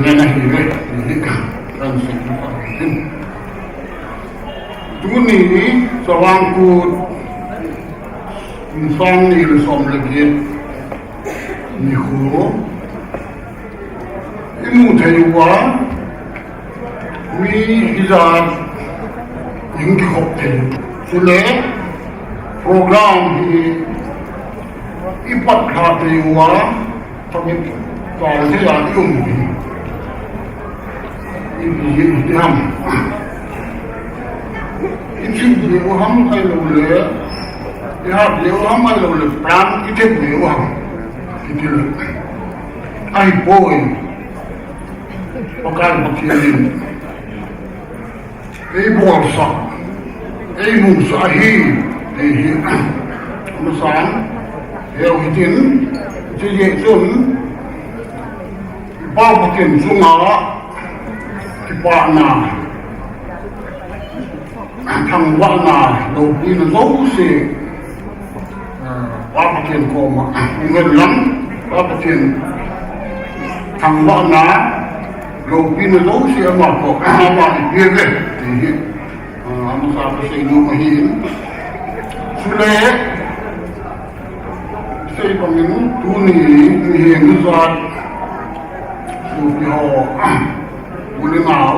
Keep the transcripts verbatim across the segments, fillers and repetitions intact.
Ven ahi ve, hi kan sei pa hin. Tuni Chavang Kut kum sang ni le som le get nikho i mu thei uva, mi hijat i hung kikhop thei u. Chule program hi i pat lha thei uva, Pamit kal thei a i um hi. Ipi jeh ham. I chim jeh u ham ahilouleh, i hat jeh u ham ahilouleh, plan i thep jeh u ham. Kiti le. Ahipoi. Pakai Pathen in ei bolsah, ei musah ahi, ti hi. Amasan, hiu hitin, hiche jeh chun, Pa Pathen chunga kipana, thangvahna, loupina jouse, Pa Pathen koma, um hen lang, Pa Pathen thangvahna, loupina jouse ama ko, ama i pe uve, ti hi, ah, amasa kasei nom ahin. Chule, sei bangin tuni, mihem mijat, sopi ho, u le nao,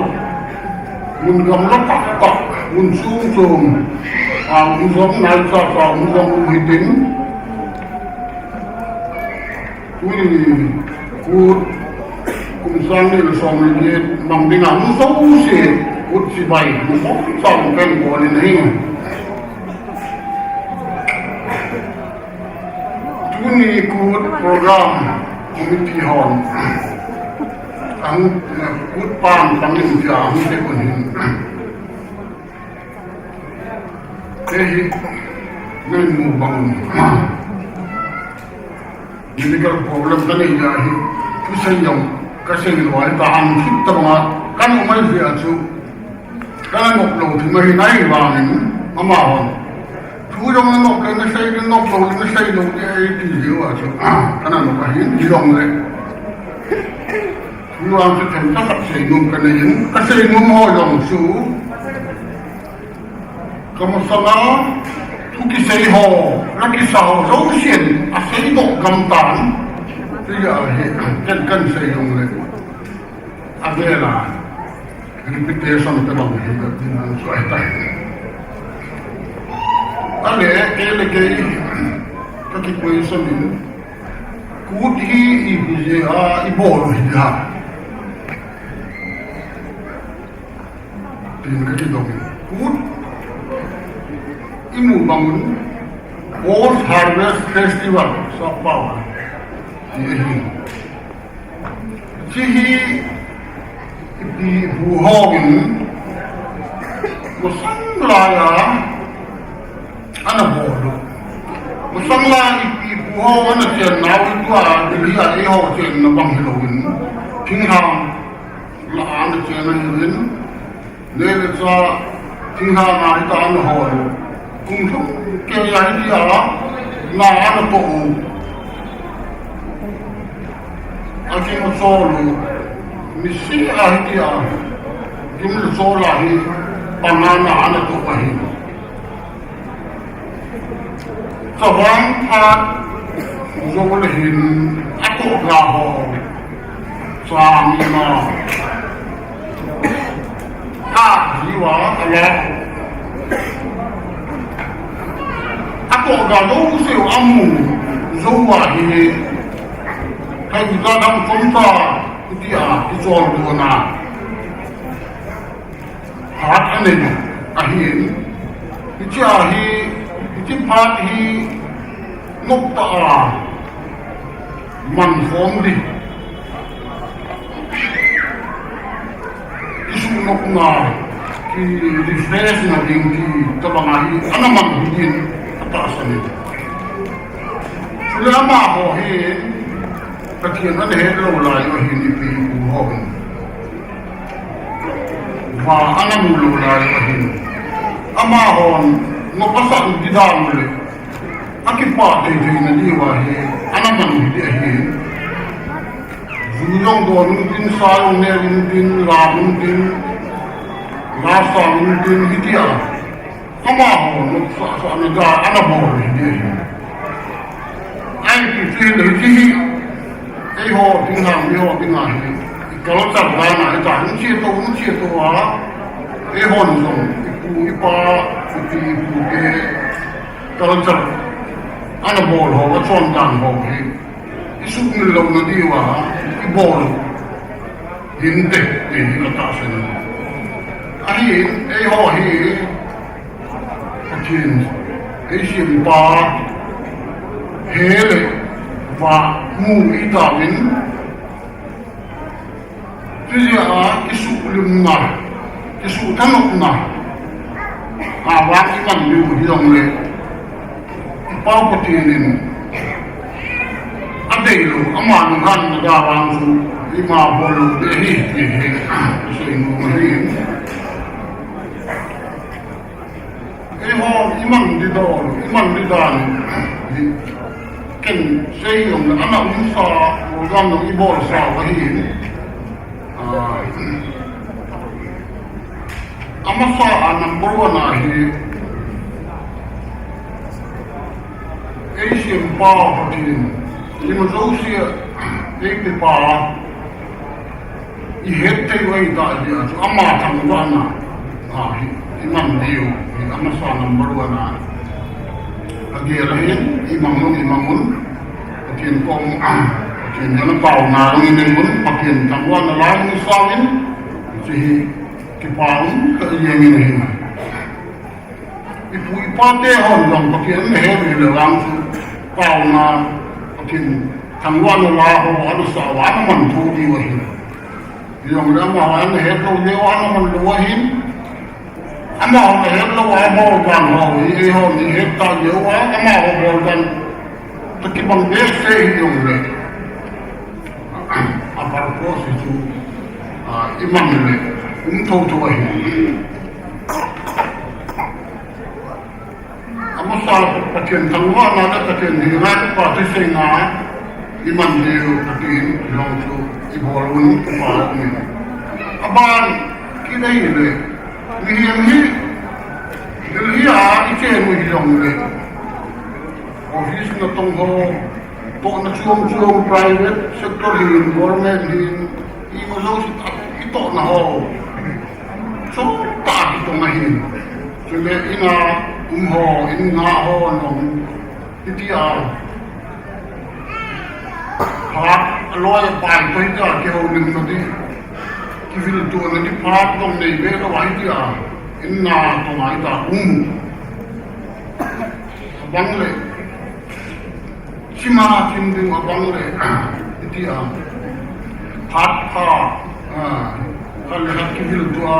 mun gamla tah tah, mun chom chom a um jong, nai cha cha um jong um hitin. Tuni Kut kum sang ni le som le get mang dinga um jouse, Kut chibai, um jouse kan bol in ahi. Tuni Kut program committee hon ahung, Kut pan pangin tia ahung te kun hin. Te hi, nei mu bang. Medical problem kanei ahi. Kasei jong, kasei lou ahi ta, an thip ta banga, kan um ahi jeh a chu. Kana nok lou thim ahi nai vangin, amahon. Thu jong na nok le na sei, na nok lou le na sei lou le, ei ti jeh uva chu. Kana nok ahi, hijongle. Thu jong chu themcha khat sei nom kanei in, kasei nom ho jong chu. Kamasanga, thu kisei ho, la kisa ho, jousen, asei doh gam tan. Ti ahi, ken kan sei jongle. Avela. Repetition te bang hi ka tin an soi tai. Ale, kei le kei, ka ki question in, Kut hi ipi jeh a i bol u hi ham. Tin ka kidong in. Kut i mu bang un, Post Harvest Festival, sap pao. Ti ahi. Hiche hi ipi ipu hon masang laiya ana bol u. Masang laiya ipi ipu ho ana chen nau tua Delhi a eiho chenna bang hilouvin, thinglhang lah a ana chen ahiuvin. Neh le chah, thinglhang a hitia ana hol u. Kum lhung kei a hitia, na ana toh u. Akim achol u. Niseh a hitia, kim le chol a hi, panga na ana toh u ahi. Chavang phat jou le hin atoh ga ho. Chang ima. Ka jiu a ala. Atoh ga jouse u amu jou ahi. Hei, ga dang chom ta, tia, kichol kona. Phat anei ahin, hiche a hi, hiche phat hi noptah a man khom ding. Kisuhnopna, ki refresh na ding ti tabang a hi ana man ding atahsan in. Chule amaho hi Pathen ana het lou lai u ahin, ipi ipu hon. Va ana mu lou lai u ahin. Amahon, nopsah ding dan le, akipah thei thei na diu ahi, ana man ding ahi. Ju jong don un tin, sa jong ne un tin, la un tin, la sa un tin, hitia. Amaho, nopsahsahna ja, ana bol hi ding ahi. Ahi ti chu hile hiche hi, eiho ding ham, eiho ding ahi. Culture dan a, hitia, hung che to, hung che to a. Eihon jong, ipu, ipa, ipi, ipu te, culture. Ana bol ho, achon dan ho hi. Isuhmil louna diuva, ibol hinte, ti hi katahsan ahi. Ahin, eiho hi, Pathen, eisempa, he le, va, mu itauvin, Chujeh a kisuhlimna, kisuthanopna, avang iman diu hijongle, i Pau Pathen in adeilou, ama nunghanna vang chu ima bol lou ding ahi, ti hi, isei nom ahi. Eiho, iman di don, iman di dan, hi, ken sei jongle, ana umsa, program jong ibolsa u ahin. Ah, amasa a number one ahi, eisempa Pathen, ima jouse, eipepa, ihet thei u ahitah jeh a chu ama thangvahna, a, hi, iman diu, hi amasa number one a. Agel ahin, imang un, imang un. Pathen kom, a, Pathen jana pauna jong inei un, Pathen thangvahna la jong isauvin, hiche hi kipa um kati jengin ahi. Ipu ipa te hon jong Pathen ana het u hile vang chu, pauna, Pathen thangvahna la ho ana sa uva, ana man thou diu ahi. Hijongle amaho ana het lou jeh uva ana man lou ahin. Amaho ana het lou a bol dan ho hi, eihon ihet ta jeh uva, amaho bol dan toh kibang behseh hijongle, a purpose chu, a, iman le, um thou thou ahi. Amasa Pathen thangvahna le Pathen henga kipa thu seinga iman diu katin, hilou chu ibol un kipa umin. Aban kit ahile, mihem hi, Delhi a ichen u hijongle, office natong ho, tohna chom chom, private sector hin, government hin, ima jouse itohna ho, chomtah kitong ahin. Chule ina um ho, in nga ho jong, hitia, phat aloi apai toh hitia kihoulimna di, kiviltohna di phat jong neibe louva hitia, in nga tonga hitia um u. Abang le, sima thim ding abang le, hitia, phat pha, a, khat le khat kiviltoh a,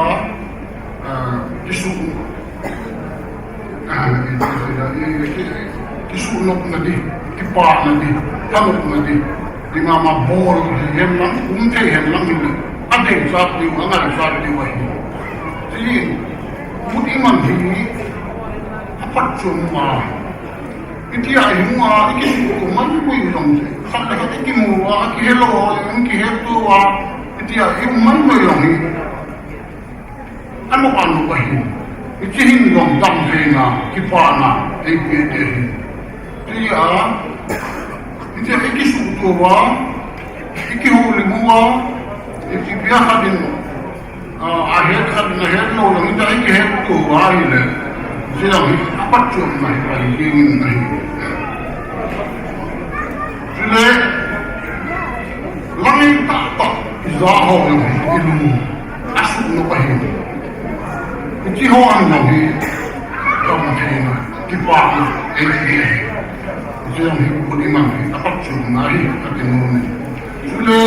a, kisuh, a, kisuhnopna di, kipana di, thanopna di, di mama bol hihen lang, um thei hen lang hile, adeisah diu, angaisah diu ahi. Chuin, kut iman hi, aphatchomna, hitia imu a, ikisuh maimai jong chu, khat le khat ikimu a, akihelou a, ikihetto a, hitia ium maimai jong hi, anop anop ahi. Hiche hin jong damtheina, kipana eipeh ding ahi. Hitia, hitia ikisuhto uva, ikihoulim uva, ipi ipi a khat in, a, ahet khat in ahet lou jong, hitia ikihetto uva ahile, hiche jong hi aphatchomna hi ahi jengin ahi. Chule, lang tahtah ija ho jong hi ilung asuh nop ahi. Hiche ho a jong hi damtheina, kipana eipeh ahi. Hiche jong hi kut iman hi aphatchomna ahi kati nom e. Chule,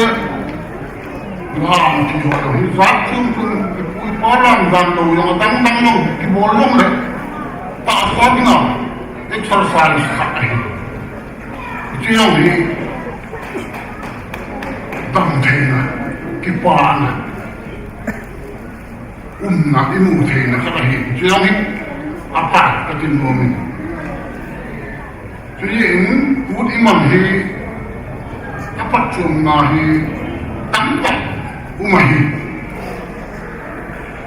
lam thi ho jong hi jat chom chom, ipu ipa lam dan lou jong, adang dang jong kibol jongle, tahsa dinga exercise khat ahi. Hiche jong hi damtheina, kipana, umna, imu theina khat ahi. Hiche jong hi apha kati nom in. Chuin kut iman hi aphatchomna hi tamtah um ahi.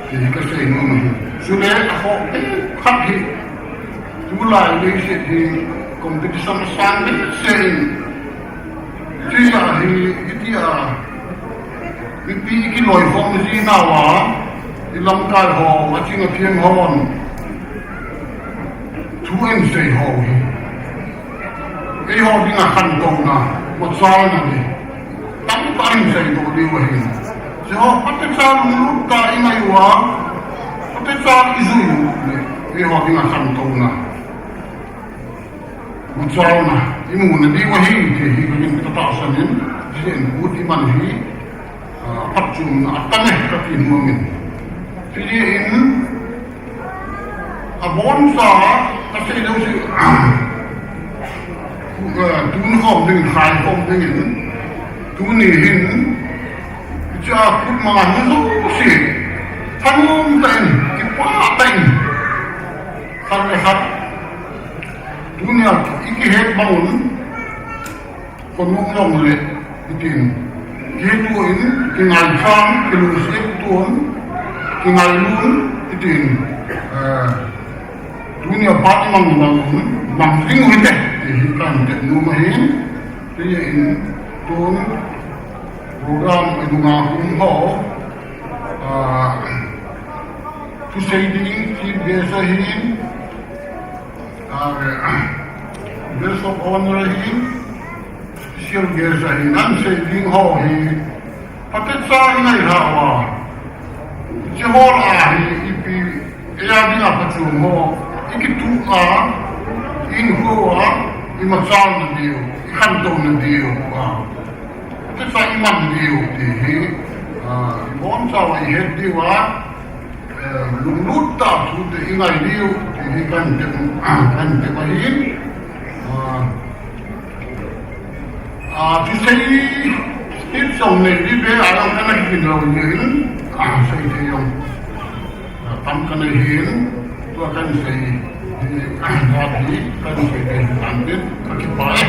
Ti hi kasei nom ahi. Chule akhoh khat hi, tulai leiset hi competition asang behseh in, hitia hi, hitia mipi kiloikhom jinauva, ilamkai ho, aching atheng hon thu ahin sei ho hi, eiho dinga khantouna, machalna ding tamtah ahin seidoh diu ahin. Hicheho phatecha lunglut tah a ingai uva, phatecha ijui u hi, eiho dinga khantouna, machalna imu nadiu ahi ti hi kahin tahsan in, hiche in kut iman hi, ah, phatchomna atam e kati nom in. Hijeh in, aboncha kasei jouse, ah, tuni khom dingin, khai khom dingin, tuni hin, hichea kut manga hung jouse, thanom tah in, kipah tah in, khat le khat, tunia ikihet bang un, khonung jongle, itin, kihetto in, kingaichan, kilungset ton, kingailun, itin, eh, tunia phat imang bang un, mang ding u hite, ti hi kahin tep nom ahin. Hijeh in, tun, program a dinga hung ho, ah, thusei ding, chief guest ahin, ah, guest of honor ahin, special guest ahin, ahin sei ding ho hi, phatecha ingailhah uva, hicheho lah a hi, ipi, eia dinga phatchom ho, ikituh a, ihinkho a, imachalna diu, ikhantouna diu, ah, phatecha iman diu ti hi, ah, ibonchauva ihet diuva, eh, lunglut tah a thute ingai diu ti hi kahin tep, kahin tep ahin. Ah, ah, thusei speech jong nei ding be, ajong kana kigin lou jeh in, ah, seithei jong, ah, tam kanei hin, tua kahin sei, ah, kahin sei ding tan tin, kakipah e.